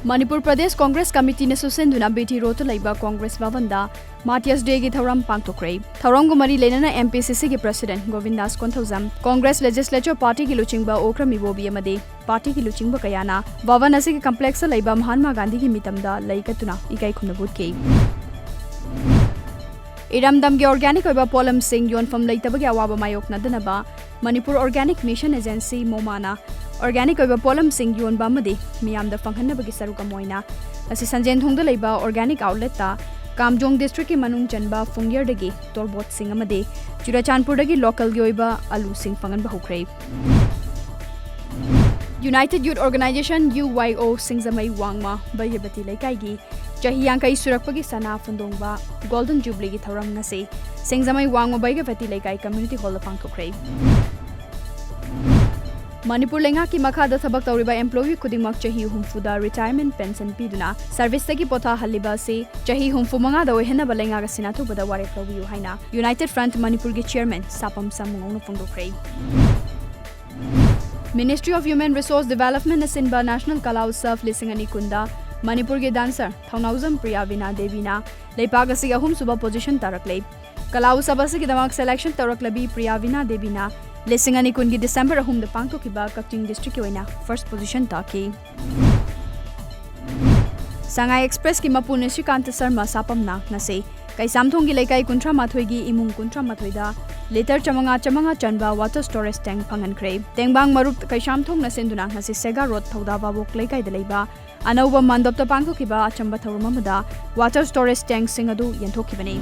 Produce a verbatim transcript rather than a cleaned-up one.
Manipur Pradesh Congress ꯀꯃꯤꯇꯤꯅ ꯁꯨꯁꯤꯟꯗꯨꯅ B T ꯔꯣꯗꯇ ꯂꯩꯕ ꯀꯣꯡꯒ꯭ꯔꯦꯁ ꯚꯕꯟꯗ ꯃꯥꯔꯇꯤꯌꯔꯁ ꯗꯦꯒꯤ ꯊꯧꯔꯝ ꯄꯥꯡꯊꯣꯛꯈ꯭ꯔꯦ꯫ ꯊꯧꯔꯝꯒ ꯃꯔꯤ ꯂꯩꯅꯅ M P C C ꯒꯤ ꯄ꯭ꯔꯁꯤꯗꯦꯟꯠ ꯒꯣꯕꯤꯟꯗꯥꯁ ꯀꯣꯟꯊꯧꯖꯝ, ꯀꯣꯡꯒ꯭ꯔꯦꯁ ꯂꯦꯖꯤꯁꯂꯦꯆꯔ ꯄꯥꯔꯇꯤꯒꯤ ꯂꯨꯆꯤꯡꯕ ꯑꯣꯀ꯭ꯔꯝ ꯏꯕꯣꯕꯤ ꯑꯃꯗꯤ ꯄꯥꯔꯇꯤꯒꯤ ꯂꯨꯆꯤꯡꯕ ꯀꯌꯥꯅ ꯚꯕꯟ ꯑꯁꯤꯒꯤ ꯀꯝꯄ꯭ꯂꯦꯛꯁꯇ ꯂꯩꯕ ꯃꯍꯥꯠꯃꯥ ꯒꯥꯟꯙꯤꯒꯤ ꯃꯤꯇꯝꯗ ꯂꯩ ꯀꯠꯇꯨꯅ ꯏꯀꯥꯏ ꯈꯨꯝꯅꯕ ꯎꯠꯈꯤ꯫ ꯏꯔꯝꯗꯝꯒꯤ ꯑꯣꯔꯒꯥꯅꯤꯛ ꯑꯣꯏꯕ ꯄꯣꯠꯂꯝꯁꯤꯡ ꯌꯣꯟꯐꯝ ꯂꯩꯇꯕꯒꯤ ꯑꯋꯥꯕ ꯃꯥꯌꯣꯛꯅꯗꯅꯕ ꯃꯅꯤꯄꯨꯔ ꯑꯣꯔꯒꯥꯅꯤꯛ ꯃꯤꯁꯟ ꯑꯦꯖꯦꯟꯁꯤ, ꯃꯣꯃꯥꯅ ꯑꯣꯔꯒꯥꯅꯤꯛ ꯑꯣꯏꯕ ꯄꯣꯠꯂꯝꯁꯤꯡ ꯌꯣꯟꯕ ꯑꯃꯗꯤ ꯃꯤꯌꯥꯝꯗ ꯐꯪꯍꯟꯅꯕꯒꯤ ꯁꯔꯨꯛ ꯑꯃ ꯑꯣꯏꯅ ꯉꯁꯤ ꯁꯟꯖꯦꯟꯊꯣꯡꯗ ꯂꯩꯕ ꯑꯣꯔꯒꯥꯅꯤꯛ ꯑꯥꯎꯠꯂꯦꯠꯇ ꯀꯥꯝꯖꯣꯡ ꯗꯤꯁꯇ꯭ꯔꯤꯛꯀꯤ ꯃꯅꯨꯡ ꯆꯟꯕ ꯐꯨꯡꯌꯔꯗꯒꯤ ꯇꯣꯔꯕꯣꯠꯁꯤꯡ ꯑꯃꯗꯤ ꯆꯨꯔꯆꯥꯟꯄꯨꯔꯗꯒꯤ ꯂꯣꯀꯦꯜꯒꯤ ꯑꯣꯏꯕ ꯑꯂꯨꯁꯤꯡ ꯐꯪꯍꯟꯕ ꯍꯧꯈ꯭ꯔꯦ꯫ United Youth Organization, U Y O, ꯁꯤꯡꯖꯃꯩ ꯋꯥꯡꯃ ꯕꯩꯔꯕꯇꯤ ꯂꯩꯀꯥꯏꯒꯤ ꯆꯍꯤ ꯌꯥꯡꯈꯩ ꯁꯨꯔꯛꯄꯒꯤ ꯁꯅꯥ ꯐꯨꯟꯗꯣꯡꯕ ꯒꯣꯜꯗꯟ ꯖꯨꯕ꯭ꯂꯤꯒꯤ ꯊꯧꯔꯝ ꯉꯁꯤ ꯁꯤꯡꯖꯃꯩ ꯋꯥꯡꯃ ꯕꯩꯔꯕꯇꯤ ꯂꯩꯀꯥꯏ ꯀꯝꯃ꯭ꯌꯨꯅꯤꯇꯤ ꯍꯣꯜꯗ ꯄꯥꯡꯊꯣꯛꯈ꯭ꯔꯦ꯫ ꯃꯅꯤꯄꯨꯔ ꯂꯩꯉꯥꯛꯀꯤ ꯃꯈꯥꯗ ꯊꯕꯛ ꯇꯧꯔꯤꯕ ꯑꯦꯝꯄ꯭ꯂꯣꯌꯤ ꯈꯨꯗꯤꯡꯃꯛ ꯆꯍꯤ ꯍꯨꯝꯐꯨꯗ ꯔꯤꯇꯥꯌꯔꯃꯦꯟꯠ ꯄꯦꯟꯁꯟ ꯄꯤꯗꯨꯅ ꯁꯔꯚꯤꯁꯇꯒꯤ ꯄꯣꯊꯥꯍꯜꯂꯤꯕ ꯑꯁꯤ ꯆꯍꯤ ꯍꯨꯝꯐꯨ ꯃꯉꯥꯗ ꯑꯣꯏꯍꯟꯅꯕ ꯂꯩꯉꯥꯛ ꯑꯁꯤꯅ ꯑꯊꯨꯕꯗ ꯋꯥꯔꯦꯞ ꯂꯧꯕꯤꯌꯨ ꯍꯥꯏꯅ ꯌꯨꯅꯥꯏꯇꯦꯗ ꯐ꯭ꯔꯟꯠ ꯃꯅꯤꯄꯨꯔꯒꯤ ꯆꯤꯌꯔꯃꯦꯟ ꯁꯥꯄꯝ ꯁꯥꯃꯨꯉꯧꯅ ꯐꯣꯡꯗꯣꯛꯈ꯭ꯔꯦ꯫ Ministry of Human Resource Developmentꯅ ꯁꯤꯟꯕ National Kala Utsav ꯂꯤꯁꯤꯡ ꯑꯅꯤ ꯀꯨꯟꯗ ꯃꯅꯤꯄꯨꯔꯒꯤ ꯗꯥꯟꯁꯔ ꯊꯧꯅꯥꯎꯖꯝ ꯄ꯭ꯔꯤꯌꯥꯕꯤꯅꯥ ꯗꯦꯕꯤꯅ ꯂꯩꯄꯥꯛ ꯑꯁꯤꯒꯤ ꯑꯍꯨꯝꯁꯨꯕ ꯄꯣꯖꯤꯁꯟ ꯇꯥꯔꯛꯂꯦ꯫ ꯀꯂꯥ ꯎꯠꯁꯕ ꯑꯁꯤꯒꯤꯗꯃꯛ ꯁꯦꯂꯦꯛꯁꯟ ꯇꯧꯔꯛꯂꯕꯤ ꯄ꯭ꯔꯤꯌꯥꯕꯤꯅꯥ ꯗꯦꯕꯤꯅ ꯂꯤꯁꯤꯡ ꯑꯅꯤ ꯀꯨꯟꯒꯤ ꯗꯤꯁꯦꯝꯕꯔ ꯑꯍꯨꯝꯗ ꯄꯥꯡꯊꯣꯛꯈꯤꯕ ꯀꯛꯆꯤꯡ ꯗꯤꯁꯇ꯭ꯔꯤꯛꯀꯤ ꯑꯣꯏꯅ ꯐꯥꯔꯁꯠ ꯄꯣꯖꯤꯁꯟ ꯇꯥꯈꯤ꯫ ꯁꯉꯥꯏ ꯑꯦꯛꯁꯄ꯭ꯔꯦꯁꯀꯤ ꯃꯄꯨ ꯅꯤꯁꯤꯀꯥꯟꯇ ꯁꯔꯃ ꯁꯥꯄꯝꯅ ꯉꯁꯤ ꯀꯩꯁꯥꯝꯊꯣꯡꯒꯤ ꯂꯩꯀꯥꯏ ꯀꯨꯟꯊ꯭ꯔꯥ ꯃꯥꯊꯣꯏꯒꯤ ꯏꯃꯨꯡ ꯀꯨꯟꯊ꯭ꯔꯥ ꯃꯥꯊꯣꯏꯗ ꯂꯤꯇꯔ ꯆꯥꯃꯉꯥ, ꯆꯥꯃꯉꯥ ꯆꯟꯕ ꯋꯥꯇꯔ ꯁ꯭ꯇꯣꯔꯦꯖ ꯇꯦꯡꯛ ꯐꯪꯍꯟꯈ꯭ꯔꯦ꯫ ꯇꯦꯡꯕꯥꯡ ꯃꯔꯨꯞ ꯀꯩꯁꯥꯝꯊꯣꯡꯅ ꯁꯤꯟꯗꯨꯅ ꯉꯁꯤ ꯁꯦꯒꯥ ꯔꯣꯗ ꯊꯧꯗꯥ ꯚꯥꯕꯣꯛ ꯂꯩꯀꯥꯏꯗ ꯂꯩꯕ ꯑꯅꯧꯕ ꯃꯟꯗꯞꯇ ꯄꯥꯡꯊꯣꯛꯈꯤꯕ ꯑꯆꯝꯕ ꯊꯧꯔꯝ ꯑꯃꯗ ꯋꯥꯇꯔ ꯁ꯭ꯇꯣꯔꯦꯖ ꯇꯦꯡꯛꯁꯤꯡ ꯑꯗꯨ ꯌꯦꯟꯊꯣꯛꯈꯤꯕꯅꯤ꯫